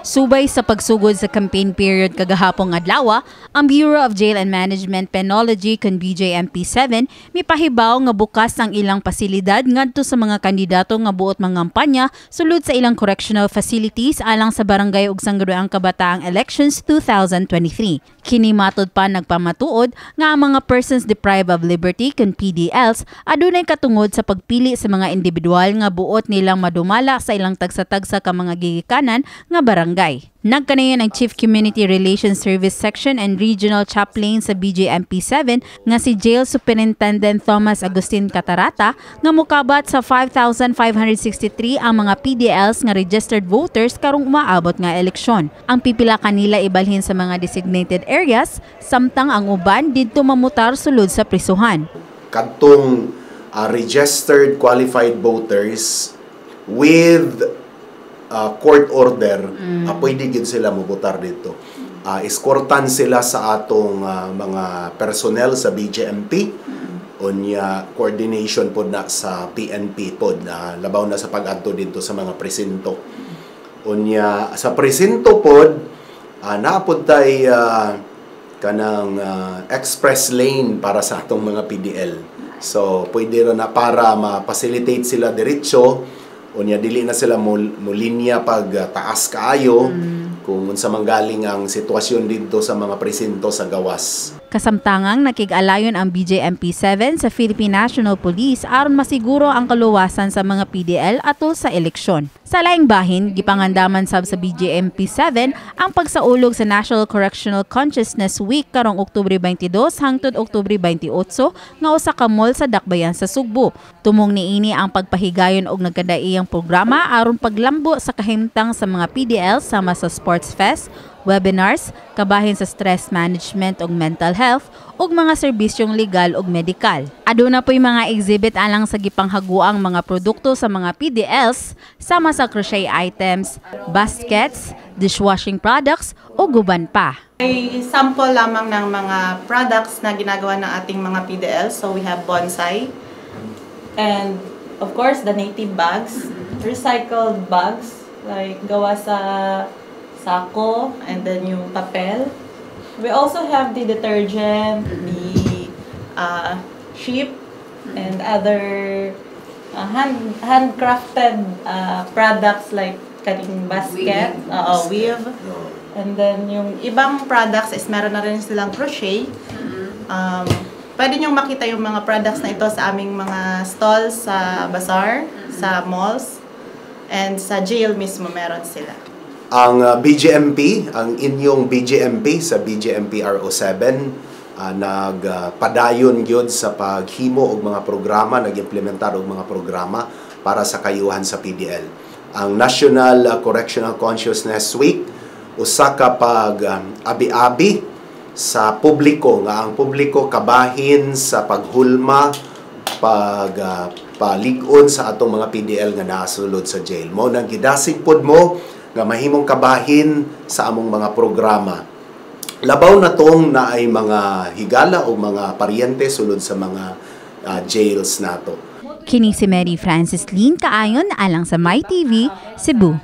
Subay sa pagsugod sa campaign period kagahapong adlaw, ang Bureau of Jail and Management Penology kun BJMP 7 mipahibaw nga bukas ang ilang pasilidad ngadto sa mga kandidato nga buot mangampanya sulod sa ilang correctional facilities alang sa barangay ug sangguniang kabataang elections 2023. Kini matod pa nagpamatuod nga ang mga persons deprived of liberty kun PDLs adunay katungod sa pagpili sa mga individual nga buot nilang madumala sa ilang tagsa-tagsa ka mga gigikanan nga barangay. Nagkanayon ang Chief Community Relations Service Section and Regional Chaplain sa BJMP 7 nga si Jail Superintendent Thomas Agustin Catarata nga mukabat sa 5,563 ang mga PDLs nga registered voters karong umaabot nga eleksyon. Ang pipila kanila ibalhin sa mga designated areas, samtang ang uban didto mamutar sulod sa prisuhan. Kadtong registered qualified voters with court order, pwede gid sila mobotar dito. Escortan sila sa atong mga personnel sa BJMP, unya coordination pod na sa PNP pod na labaw na sa pag-adto dito sa mga presinto. Unya sa presinto pod, naa pod tay kanang express lane para sa atong mga PDL. So pwede ra na para ma-facilitate sila diretso, unya dili na sila mo linya pag taas kaayo kung unsa man galing ang sitwasyon didto sa mga presinto sa gawas. Kasamtangang nakig-alayon ang BJMP 7 sa Philippine National Police aron masiguro ang kaluwasan sa mga PDL atol sa eleksyon. Sa laing bahin, gipangandaman sab sa BJMP 7 ang pagsaulog sa National Correctional Consciousness Week karong Oktubre 22 hangtod Oktubre 28 nga usa ka mall sa Dakbayan sa Sugbo. Tumong niini ang pagpahigayon og nagkadaiyang programa aron paglambo sa kahimtang sa mga PDL sama sa sports fest, webinars, kabahin sa stress management ug mental health ug mga serbisyong legal ug medikal. Aduna po'y mga exhibit alang sa gipanghaguang mga produkto sa mga PDLs sama sa crochet items, baskets, dishwashing products ug uban pa. May sample lamang ng mga products na ginagawa ng ating mga PDL. So we have bonsai and, of course, the native bags, recycled bags like gawa sa sako and then yung papel. We also have the detergent, the sheep and other handcrafted products like kaning basket, oo, weave. No. And then yung ibang products is meron na rin silang crochet. Pwede niyong makita yung mga products na ito sa aming mga stalls sa bazaar, sa malls, and sa jail mismo meron sila. Ang BJMP, ang inyong BJMP sa BJMP RO7, nagpadayon gyud sa paghimo og mga programa, nag-implementar og mga programa para sa kayuhan sa PDL. Ang National Correctional Consciousness Week, usa ka pag abi-abi sa publiko nga ang publiko kabahin sa paghulma, pag palig-on sa atong mga PDL nga naasulod sa jail. Mao nang gidasig pod mo nga mahimong kabahin sa among mga programa. Labaw na tong naay mga higala o mga paryente sulod sa mga jails nato. Kini si Mary Francis Lean Kaayon alang sa MyTV, Cebu.